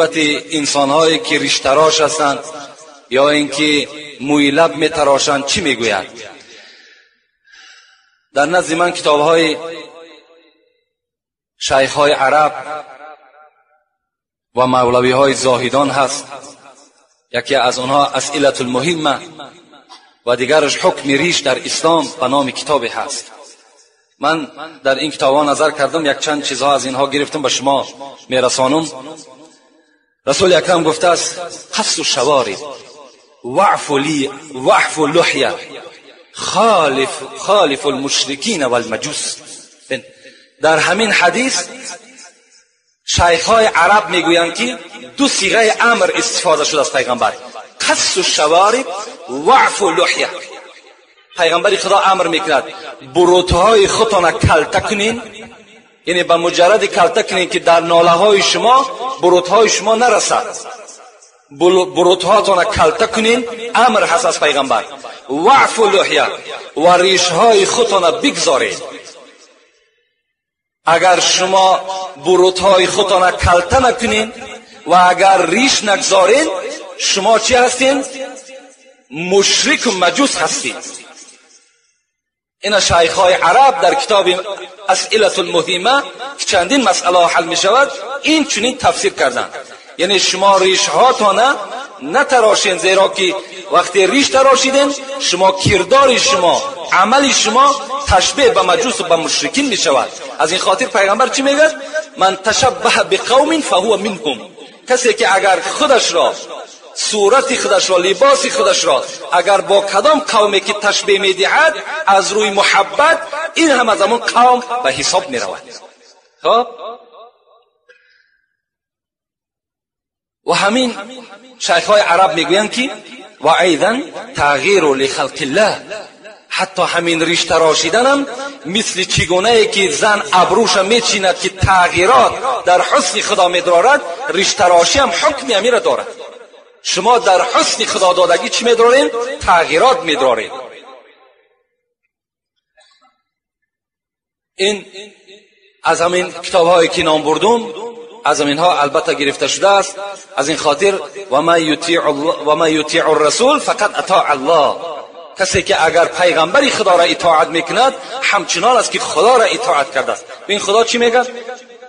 نسبت انسانهایی که ریش تراش هستند یا اینکه موی لب میتراشند چی میگوید؟ در نزد من کتابهای شیخ های عرب و مولوی های زاهدان هست. یکی از آنها اسئله المهمه و دیگرش حکم ریش در اسلام به نام کتابی هست. من در این کتابها نظر کردم، یک چند چیزها از اینها گرفتم به شما میرسانم. رسول اکرم گفته است قص الشوارب وعف لی وعف لحیه خالف المشرکین والمجوس. در همین حدیث شیخ های عرب میگویند که دو صیغه امر استفاده شده از پیغمبر: قص الشوارب وعف لحیه. پیغمبر خدا امر میکند بروتهای خودتان کلته کنین، یعنی به مجرد کلته کنین که در ناله های شما بروتهای شما نرسد، بروتهاتان کلته کنین، امر هست از پیغمبر. وعف لحیه و ریشهای خودتان بگذارید. اگر شما بروتهای خودتان کلته نکنین و اگر ریش نگذارین، شما چی هستین؟ مشرک و مجوس هستین. این شیخ های عرب در کتاب اسئله المهمه که چندین مسئله حل می شود این چنین تفسیر کردند. یعنی شما ریش هاتان نتراشین، زیرا که وقتی ریش تراشیدین شما کردار شما، عمل شما تشبیه به مجوس و به مشرکین می شود. از این خاطر پیغمبر چی میگه؟ من تشبه بقوم فهو منهم. کسی که اگر خودش را، صورت خودش را، لباس خودش را اگر با کدام قومی که تشبیه میدهد از روی محبت، این هم از همون قوم به حساب میرود. خب و همین شیخ های عرب میگویند که و ایضا تغییر لخلق الله، حتی همین ریش تراشیدنم مثل چگونه ای که زن ابروش میچیند که تغییرات در حسن خدا میدارد، ریش تراشی هم حکم امیر دارد. شما در حسن خدا دادگی چی میدارین؟ تغییرات میدارین. این از همین کتاب هایی که نام بردم از اینها البته گرفته شده است. از این خاطر و ما یطیع الرسول فقط اطاع الله. کسی که اگر پیغمبر خدا را اطاعت میکند همچنان است که خدا را اطاعت کرده است. این خدا چی میگه؟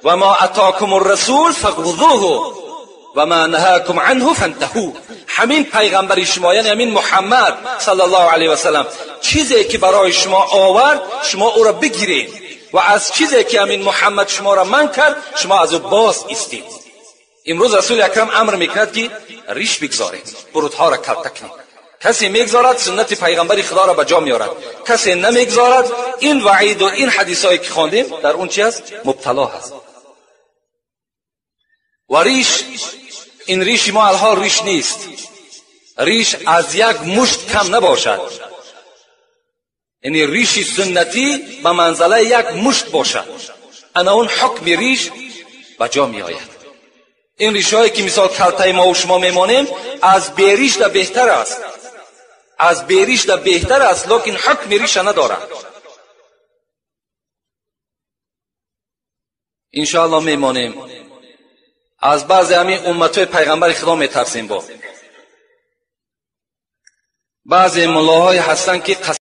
و ما اتاکم الرسول فخذوه و ما نهاکم عنه فانتهوا. همین پیغمبر شما، یعنی همین محمد صلی الله علیه و سلم، چیزی که برای شما آورد شما او را بگیرید و از چیزی که همین محمد شما را منع کرد شما از او باز ایستید. امروز رسول اکرم امر میکند که ریش بگذارید، بروتها را کلته کنید. کسی میگذارد سنت پیغمبر خدا را به جا میارد، کسی نمیگذارد این وعید و این حدیثایی که خواندیم در اون چی هست؟ مبتلا هست. و ریش، این ریش ما الحال ریش نیست، ریش از یک مشت کم نباشد، یعنی ریش سنتی به منزله یک مشت باشد، انا اون حکم ریش به جا می آید. این ریش هایی که مثال کلته ما و شما میمانیم از بیریش در بهتر است، از بیریش در بهتر است، لکن حکم ریش ندارد. انشاءالله میمانیم. از بعضی همین امتهای پیغمبر خدا میترسیم. با بعضی ملاهای هستند که